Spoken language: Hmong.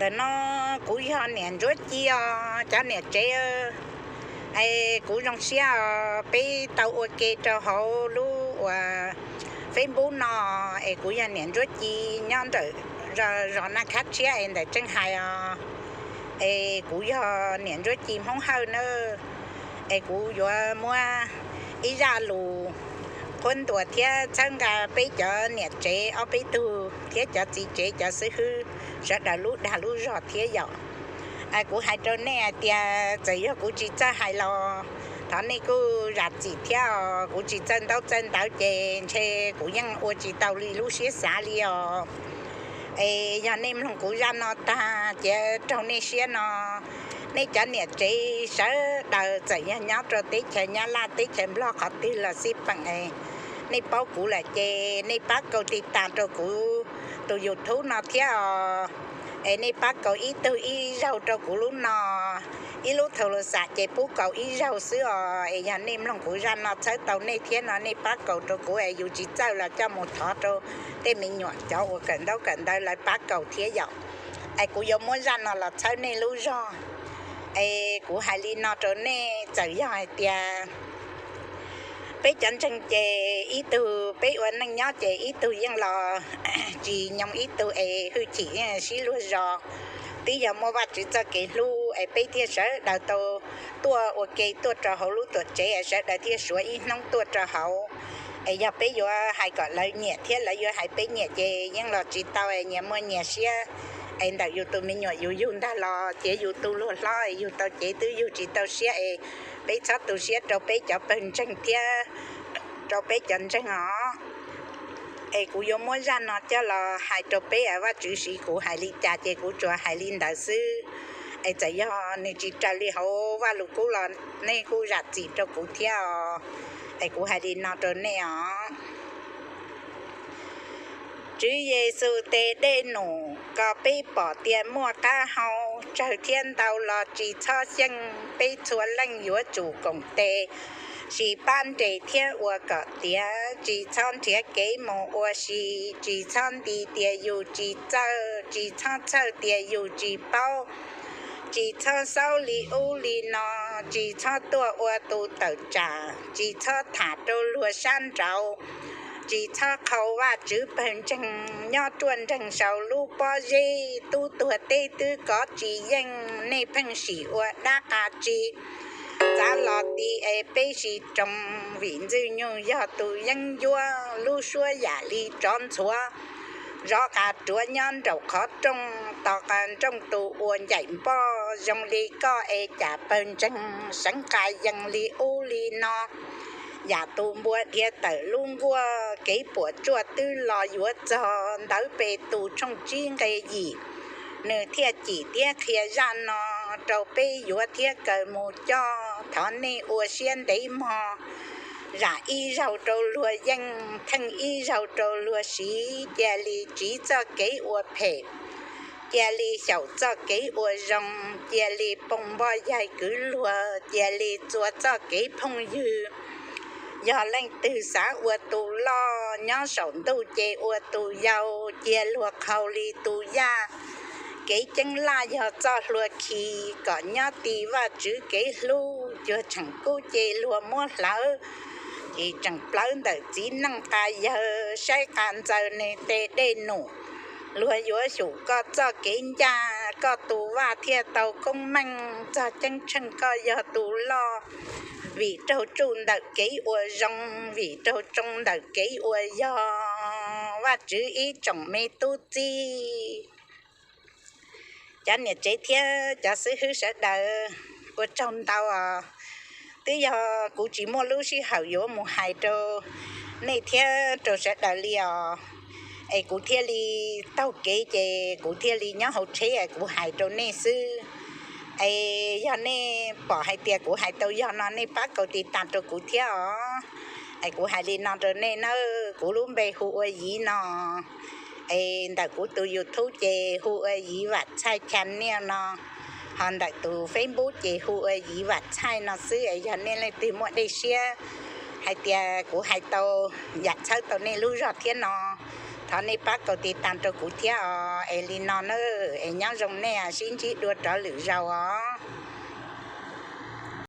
Ntawm no kuv yog niam Ntsuab Ci os cov niam tsev. Es kuv zoo siab os, peb tau ua ke rau hauv lub uas Facebook no. Es kuv yog niam Ntsuab Ci nyob ntawm zos Naj Khab Tshiab es ntawm Tseej Hais os. Es kuv yog niam Ntsuab Ci Hmoob Hawj nawb. Es kuv yuav muab ib zaj lus qhuab ntuas thiab txhawb nqa peb cov niam tsev ob peb tug thiab cov txiv tsev cov xib hwb sawv daws lub dag lub zog thiab yom. Kuv hais rau nej hais tias txawm yog kuv tsis txawj hais los thov nej kuj zam txim thiab os. Kuv tsis txawj ntaub txawj ntawv ces ntshe kuv yeej ua tsis tau li lub siab xav li os. Es yog nej mloog kuv zaj no tag ces raug nej siab no, nej cov niam tsev sawv daws txawm yog nyob rau teb chaws Nyab Laj teb chaws Nplog qhov twg los xij peem es nej paub kuv lawm ces nej pab kaus tiv tas rau kuv tus YouTube no thiab os. Es nej pab kaus ib tug ib zaug rau kuv lub no, ib lub thaum lus xam ces pub kaus ib zaug xwb os. Es yog nej mloog kuv zaj no txhawb tau nej thiab no nej pab kaus rau kuv es yus tsis txawj los coj mus thov rau tej me nyuam cov uas kawm ntaub kawm ntawv lawv pab kaus thiab yom. Es kuv yuav muab zaj no los txhawb nej lub zog. Es kuv hais li no rau nej, txawm yog hais tias peb cov ntseeg ces ib tug peb ua neej nyob ces ib tug yeej los tsis nyoog ib tug es hwj chim yeej sib luag zos. Twb yog muaj Vajtswv txoj kev hlub es peb thiaj sawv daws tau tuaj ua ke tuaj rau hauv lub tuam tsev es sawv daws thiaj suav ib hnub tuaj rau hauv. Es yog peb yuav hais kom lawv nyiam thiab lawv yuav hais peb nyiam ces yeej los tsis tau es nyias muaj nyias siab. Es ntawm yus tus me nyuam yus yug ntag los ces yus tu luag hlob es yug tau cev twb yug tsis tau siab es peb txhob tu siab rau peb cov pawg ntseeg thiab rau peb cov ntseeg os. Es kuv yuav muab zaj no coj los hais rau peb, Vajtswv siv kuv hais li cas ces kuv tsuas hais li ntawd xwb. Es txawm yog nws tsis raws li hauv Vajluskub los nej kuj zam txim rau kuv thiab os. Es kuv hais li no rau nej os. Tswv Yexus tes dej num kom peb pom tias muaj qab hau, tsawg thiab ntau los tsis txhob xyeej, peb txhua leej yuav tsum koom tes, sim pab nres thiab ua kom tiav, tsis txhob nrhiav kev mus ua si, tsis txhob nti tias yus tsis txawj, tsis txhob txhawj tias yus tsis paub, tsis txhob xaub li ub li no, tsis txhob tuaj ua tus tawm tsam, tsis txhob tham rau luag sab nraud, tsis txhob qhau Vajtswv pawg ntseeg, nyob ruaj nreeg saum lub pob zeb, tub tuag teb twb kov tsis yeej, nej pheej sim ua dab qa tsi. Txav los ti es peb sib roos, vim Ntxwg Nyoog yog tus yeeb ncuab, lub suab yam li tsov ntxhuav, zov qa ruav nyob nraum qhov rooj, tos qa nrooj tus uas ncaim npoj, zoo li koj es cas pawg ntseeg, seev qa yees li ub li no. Yam tus npua dhia tawm lub nkuaj, kev puam tsuaj twb los yuav txog, Ntawv Petus tshooj tsib nqe yim, nws thiaj cim thiab qhia zaj no rau peb yuav thiab kawm mus coj. Thov nej ua siab ntev mog, zam ib zaug rau luag yeej, theej ib zaug rau luag siv, cia li tsiv txoj kev ua phem, cia li xyaum txoj kev ua zoo, cia li poo npoj yaig kwv luag, cia li txua txoj kev phooj ywg. Yog leej twg xav ua tus loj, nyob saum ntuj ces ua tus yau, cia luag qhau li tus yaj. Kev ceeb laj yog txoj hlua khi, kom nyob ti Vajtswv kev hlub, cuag tseem kub ces luag muab hlawv, ces tseem plawv ntawm txiv neej qa yawg, saib qa ntxaws nws tes dej num. Luag yuav xyum koj txoj kev ncaj, koj tus vaj thiaj tau koob meej, txog ceeb tsheej koj yog tus loj. Vim raug tsuj ntawm kev ua zoo, vim raug tsoo ntawm kev ua yog, Vajtswv ib tsoom me tub txib. Cov niam tsev thiab cov xib hwb sawv daws, ua tsaug ntau os. Twb yog kuv tsis muaj lub sij hawm yuav mus hais rau nej thiab rau sawv daws li os, es kuv thiaj li taug kev ces kuv thiaj li nyob hauv tsheb es kuv hais rau nej xwb. Es yog nej pom hais tias kuv hais tau yog no nej pab kaus tiv tas rau kuv thiab os. Es kuv hais li no rau nej nawb, kuv lub npe hu ua Yiv no. Es ntawm kuv tus YouTube ces hu ua Yiv Vam Txhaij channel no, ho ntawm tus Facebook ces hu ua Yiv Vam Txhaij no xwb. Es yog nej leej twg muaj dej siab hais tias kuv hais tau yam txhawb tau nej lub zog thiab no, Thov nej pab kaum tiv tam rau kuv thiab os. Es li no na, es nyob zoo nej, sib ntsib dua rov lwm zaus os.